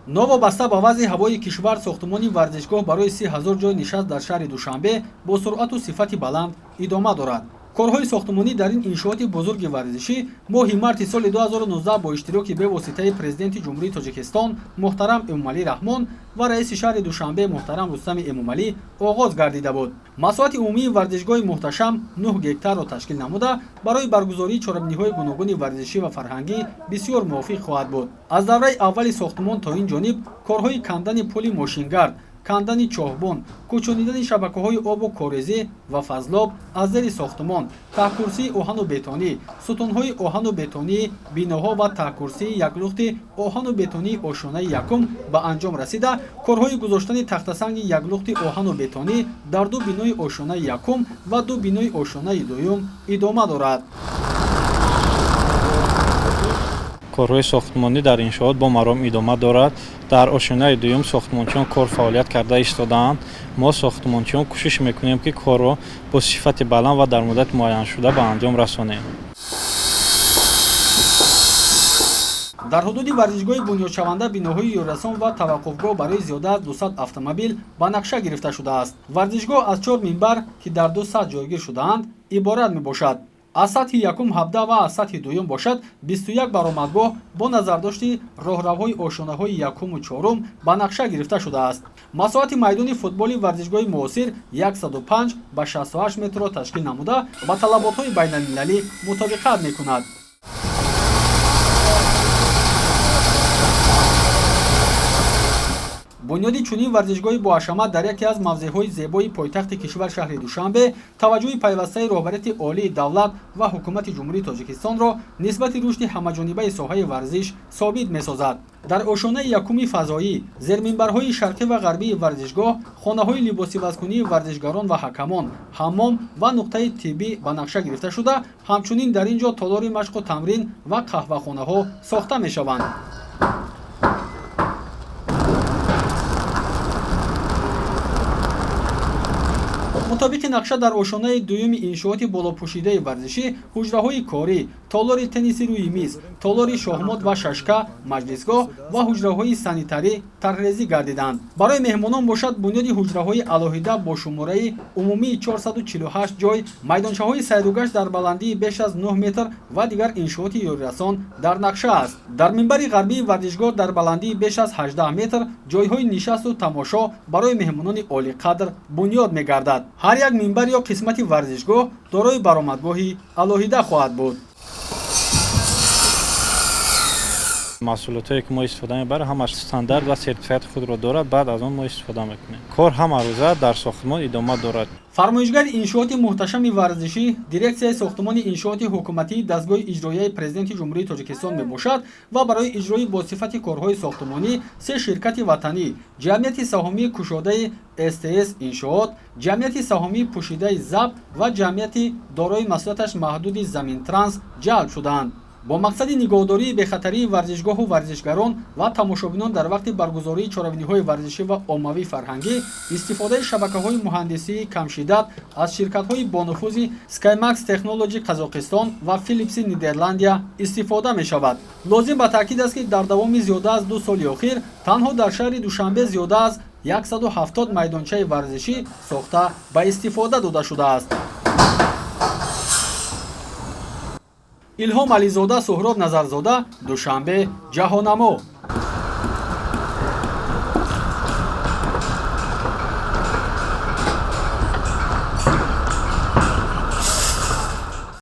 Новобаста ба вазъи ҳавои кишвар, сохтумони варзишгоҳ барои 30 000 ҷой нишаст дар шаҳри Душанбе бо суръату сифати баланд идома дорад. Корҳои сохтумонӣ дар ин иншооти бузурги варзишӣ моҳи марти соли 2019 бо иштироки бевоситаи Президенти Ҷумҳурии Тоҷикистон муҳтарам Эмомалӣ Раҳмон ва раиси шаҳри Душанбе муҳтарам Рустами Эмомалӣ оғоз гардида буд. Масоҳати умумии варзишгоҳи муҳташам 9 гектарро ташкил намуда, барои баргузории чорабиниҳои гуногуни варзишӣ ва фарҳангӣ бисёр мувофиқ хоҳад буд. Аз давраи аввали сохтумон то ин ҷониб корҳои кандани пули мошингард, кандани чоҳбон, кӯчонидани шабакаҳои обу корезӣ ва фазлоб аз зери сохтумон, таҳкурсии оҳану бетонӣ, сутунҳои оҳану бетонии биноҳо ва таҳкурсии яклухти оҳану бетонии ошёнаи якум ба анҷом расида, корҳои гузоштани тахтасанги яклухти оҳану бетонӣ дар ду бинои ошёнаи якум ва ду бинои ошёнаи дуюм идома дорад. Корҳои сохтмонӣ дар иншоот бо маром идома дорад. Дар ошёнаи дуюм сохтмончиён кор фаъолият карда истодаанд. Мо, сохтмончиён, кӯшиш мекунем, ки корро бо сифати баланд ва дар муддати муайяншуда ба анҷом расонем. Дар ҳудуди варзишгоҳи бунёдшаванда биноҳои ёрирасон ва таваққуфгоҳ барои зиёда аз 200 автомобил ба нақша гирифта шудааст. Варзишгоҳ аз чор минбар, ки дар ду сатҳ ҷойгир шудаанд, иборат мебошад. Аз сатҳи якум 17 ва аз сатҳи дуюм бошад 21 баромадгоҳ бо назардошти роҳравҳои ошёнаҳои якуму чорум ба нақша гирифта шудааст. Масоҳати майдони футболи варзишгоҳи муосир 105 ба 68 метрро ташкил намуда, ба талаботҳои байналмилалӣ мутобиқат мекунад. Бунёди чунин варзишгоҳи боҳашамат дар яке аз мавзеъҳои зебои пойтахти кишвар, шаҳри Душанбе, таваҷҷӯҳи пайвастаи роҳбарияти олии давлат ва ҳукумати Ҷумҳурии Тоҷикистонро нисбати рушди ҳамаҷонибаи соҳаи варзиш собит месозад. Дар ошёнаи якуми фазоӣ, зерминбарҳои шарқӣ ва ғарбии варзишгоҳ, хонаҳои либосивазкунии варзишгарон ва ҳакамон, ҳаммом ва нуқтаи тиббӣ ба нақша гирифта шуда, ҳамчунин дар ин ҷо толори машқу тамрин ва қаҳвахонаҳо сохта мешаванд. Мутобиқи нақша, дар ошёнаи дуюми иншооти болопӯшидаи варзишӣ ҳуҷраҳои корӣ, толори тенниси рӯи миз, толори шоҳмот ва шашка, маҷлисгоҳ ва ҳуҷраҳои санитарӣ тарҳрезӣ гардиданд. Барои меҳмонон бошад, бунёди ҳуҷраҳои алоҳида бо шумораи умумии 448 ҷой, майдончаҳои сайругашт дар баландии беш аз 9 метр ва дигар иншооти ёрирасон дар нақша аст. Дар минбари ғарбии варзишгоҳ дар баландии беш аз 18 метр ҷойҳои нишасту тамошо барои меҳмонони олиқадр бунёд мегардад. Ҳар як минбар ё қисмати варзишгоҳ дорои баромадгоҳи алоҳида хоҳад буд. Маҳсулотҳое, ки мо истифода мебарем, ҳамаш стандарт ва сертификати худро дорад. Баъд аз он мо истифода мекунем. Кор ҳамарӯза дар сохтмон идома дорад. Фармоишгари иншооти муҳташами варзишӣ дирексияи сохтумони иншооти ҳукуматии дастгоҳи иҷроияи Президенти Ҷумҳурии Тоҷикистон мебошад ва барои иҷрои босифати корҳои сохтумонӣ се ширкати ватанӣ: ҷамъияти саҳомии кушодаи СТС Иншоот, ҷамъияти саҳомии пӯшидаи ЗАБ ва ҷамъияти дорои масъулияташ маҳдуди Заминтранс ҷалб шудаанд. Бо мақсади нигоҳдории бехатарии варзишгоҳу варзишгарон ва тамошобинон дар вақти баргузории чорабиниҳои варзишӣ ва оммавӣ фарҳангӣ, истифодаи шабакаҳои муҳандисии камшиддат аз ширкатҳои бонуфузи Skymax Technology Қазоқистон ва Филипси Нидерландия истифода мешавад. Лозим ба таъкид аст, ки дар давоми зиёда аз 2 соли охир танҳо дар шаҳри Душанбе зиёда аз 170 майдончаи варзишӣ сохта ба истифода дода шудааст. Илҳом Ализода, Суҳроб Назарзода, Душанбе, Ҷаҳоннамо.